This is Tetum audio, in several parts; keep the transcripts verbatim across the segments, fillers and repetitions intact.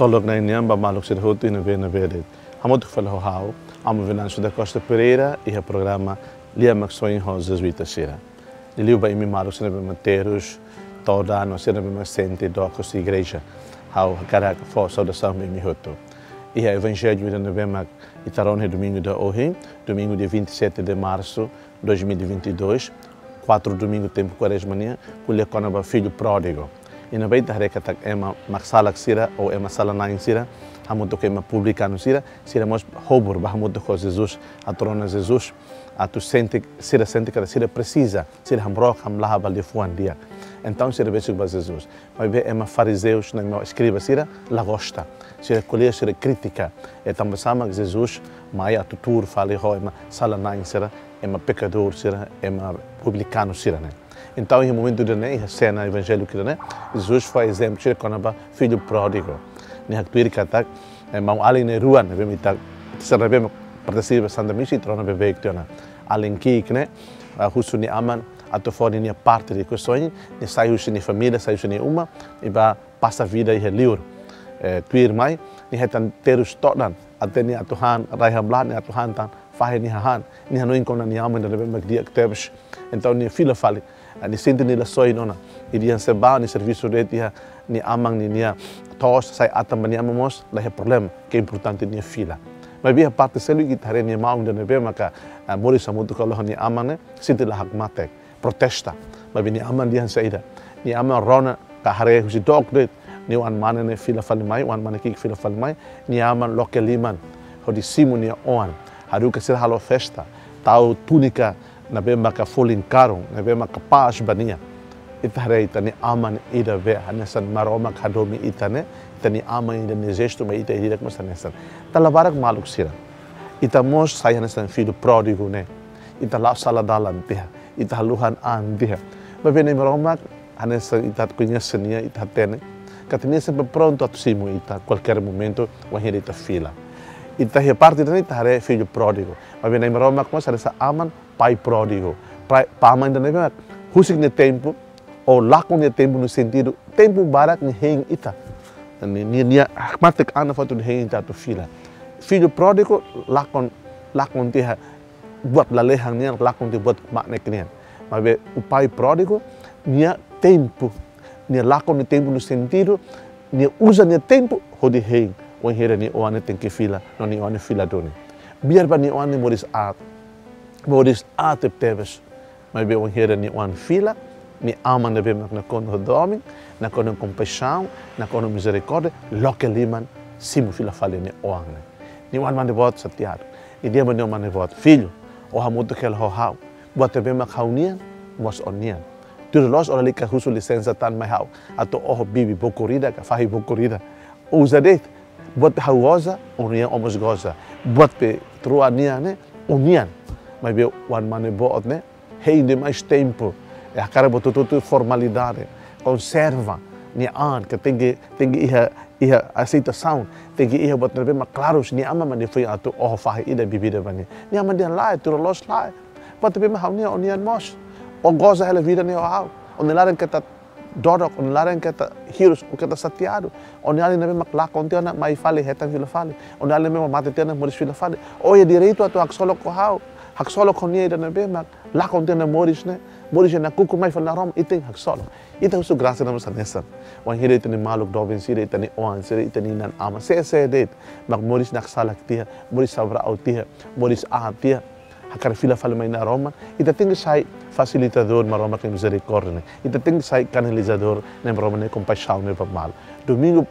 Ksolok Na'i nian ba maluk sira hotu iha ne'ebé-ne'ebé de'it. Hamutuk fali ho ha'u, Amu Venâncio da Costa Pereira, iha programa Lia Maksoin ho Jesuita sira. Liuliu ba imi maluk sira ne'ebé mak terus, todan, no sira ne'ebé mak sente dook husi igreja. Ha'u hakarak fó saudasaun ba imi hotu. Iha evanjellu ida ne'ebé mak ita rona iha domingu ida ohin, domingu dia vinte e sete de março, dois mil e vinte e dois, kuartu domingu tempu Kuarezma nian, ko'alia kona-ba fillu pródigu. I ne'ebé ita haree katak ema maksalak sira, ou ema sala-na'in sira, hamutuk ho ema publikanu sira, sira mós hobur ba hamutuk ho Jesus, atu rona Jesus, atu sente, sira sente katak sira presiza, sira hamrook hamlaha ba liafuan di'ak. Entaun sira besik ba Jesus. Maibé ema farizeus no ema eskriba sira la gosta. Sira ko'alia, sira kritika. I tanba sá mak Jesus mai atu tuur fali ho ema sala-na'in sira, ema pekadór sira, ema publikanu sira ne'e. Entaun, iha momentu ida-ne'e, iha sena evanjellu ida-ne'e, Jesus fó ezemplu sira kona-ba fillu pródigu. Nia haktuir katak, eh, maun-alin na'in-rua ne'ebé mak ita, sira ne'ebé mak partisipa Santa Misa, ita rona beibeik tiha ona. Alin ki'ik ne'e, ah, husu nia aman atu fó ninia parte rikusoin, nia sai husi nia família, sai husi nia uma, i bá pasa vida iha li'ur. Eh, tuirmai, nia hetan terus todan, até nia atu han rai hamlaha, nia atu han tan fahi nia hahán, nia hanoin kona nia aman ida ne'ebé mak di'ak tebes. Entaun nia fila fali, ah, nia sente nia la soin ona. I dehan se bá nia servisu de'it iha nia aman ninia to'os, sai atan ba nia aman mós, la iha problema, ke importante nia fila. Maibé iha parte seluk ita haree nia maun ida ne'ebé maka, ah, moris hamutuk ho nia aman ne'e, sente la hakmatek, protesta. Maibé nia aman dehan saida? Nia aman rona ka haree husi dook de'it, nia oan-mane ne'e fila fali mai, oan-mane ki'ik fila fali mai, nia aman loke liman hodi simu nia oan. Haruka sira halo festa, tau túnika ne'ebé maka folin karun, ne'ebé maka pas ba nia. Ita haree ita-nia aman ida be hanesan Maromak hadomi ita ne'e, ita-nia aman ida-ne'e jestu mai ita ida-idak mós hanesan. Dala barak maluk sira, ita mós sai hanesan fillu pródigu ne'e. Ita la'o sala dalan tiha, ita haluha an tiha. Maibé Na'i Maromak, hanesan ita koñese nia, ita hatene katak nia sempre prontu atu simu ita, kualkér momentu, wainhira ita fila. Ita iha parte ida-ne'e ita haree fillu pródigu. Maibé Na'i Maromak mós hanesan aman, pai pródigu. Pai, pai aman ida ne'ebé mak husik nia tempu, ou lakon nia tempu no sentidu, tempu barak nia hein ita. Nia, nia, nia hakmatek an fali atu hein ita atu fila. Fillu pródigu lakon, lakon tiha buat lalehan nian, lakon tiha buat kmanek nian. Maibé o pai pródigu, nia tempu, nia lakon nia tempu no sentidu, nia uza nia tempu hodi hein, wainhira nia oan ne'e tenke fila, no nia oan ne'e fila duni. Biar ba nia oan ne'e moris aat, moris aat tebetebes. Maibé wainhira nia oan fila, nia aman ne'ebé mak nakonu ho domin, nakonu ho kompaixaun, nakonu ho mizerikórdia, loke liman, simu fila fali nia oan ne'e. Nia oan mane-boot xateadu. Nia dehan ba nia oan mane-boot: Fillu, ó hamutuk hela ho ha'u. Buat ne'ebé mak ha'u-nian, mós ó-nian. Tuir loos ó lalika husu lisensa tan mai ha'u atu oho bibi bokur ida ka fahi bokur ida. Ó uza de'it. Buat be ha'u goza, ó-nian ó mós goza. Buat be troa nian ne'e, ó-nian. Maibé oan mane-boot ne'e hein demais tempu. E hakarak buat hotu-hotu formalidade. Konserva nia an, ke tenke, tenke iha, iha aseitasaun. Tenke iha buat ne'ebé mak klaru, nia aman mak nia foin atu oho fahi ida bibi ida ba nia. Nia aman dehan lae, tuir loos lae. Buat ne'ebé mak ha'u-nian, ó-nian mós. Ó goza hela vida ne'e ho ha'u. Ó-nia laran keta dodok, ó-nia laran keta hirus, ó keta xateadu. Ó-nia alin ne'ebé mak lakon tiha ona mai fali, hetan fila fali. Ó-nia alin ne'ebé mak mate tiha ona moris fila fali. Ó iha direitu atu haksolok ho ha'u. Haksolok ho nia ida ne'ebé mak lakon tiha ona moris ne'e. Moris iha nakukun mai fali naroman, ita tenke haksolok. Ita husu grasa ne'e mós hanesan. Wainhira ita-nia maluk doben sira, ita-nia oan sira, ita-nia inan-aman, sé-sé de'it mak moris naksalak tiha, moris sabraut tiha, moris aat tiha, hakarak fila fali mai naroman, ita tenke sai fasilitadór Maromak nia mizerikórdia ne'e. Ita tenke sai kanalizadór Na'i Maromak nia kompaixaun ne'e ba malu. Domingu,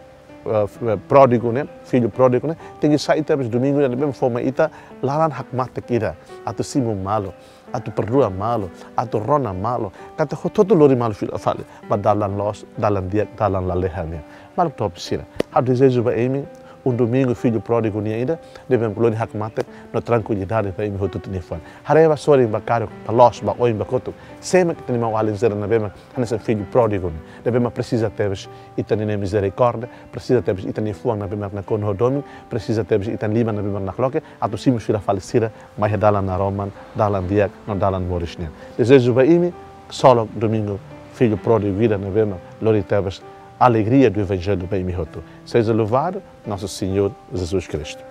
eh, f-, eh, pródigu ne'e, fillu pródigu ne'e, tenke sai ita ba domingu ne'ebé fó mai ita laran hakmatek ida, atu simu malu, atu perdua malu, atu rona malu, katak hotu-hotu lori malu fila fali ba dalan loos, dalan di'ak, dalan lalehan nian. Maluk doben sira, ha'u dezeja ba imi um domingu fillu pródigu nian ida, ne'ebé mak lori hakmatek no trankuilidade ba imi hotu-hotu nia fuan. Haree ba sorin, ba karuk, ba loos, ba oin, ba kotuk. Sé mak ita-nia maun-alin sira ne'ebé mak hanesan fillu pródigu ne'e, ne'ebé mak presiza tebes ita-nia mizerikórdia, presiza tebes ita-nia fuan ne'ebé mak nakonu ho domin, presiza tebes ita-nia liman ne'ebé mak nakloke, atu simu fila fali sira mai iha dalan naroman, dalan di'ak, no dalan moris nian. Dezeja ba imi, ksolok domingu fillu pródigu ida ne'ebé mak lori tebes alegria do Evangelho ba imi hotu. Seja louvado nosso Senhor Jesus Cristo.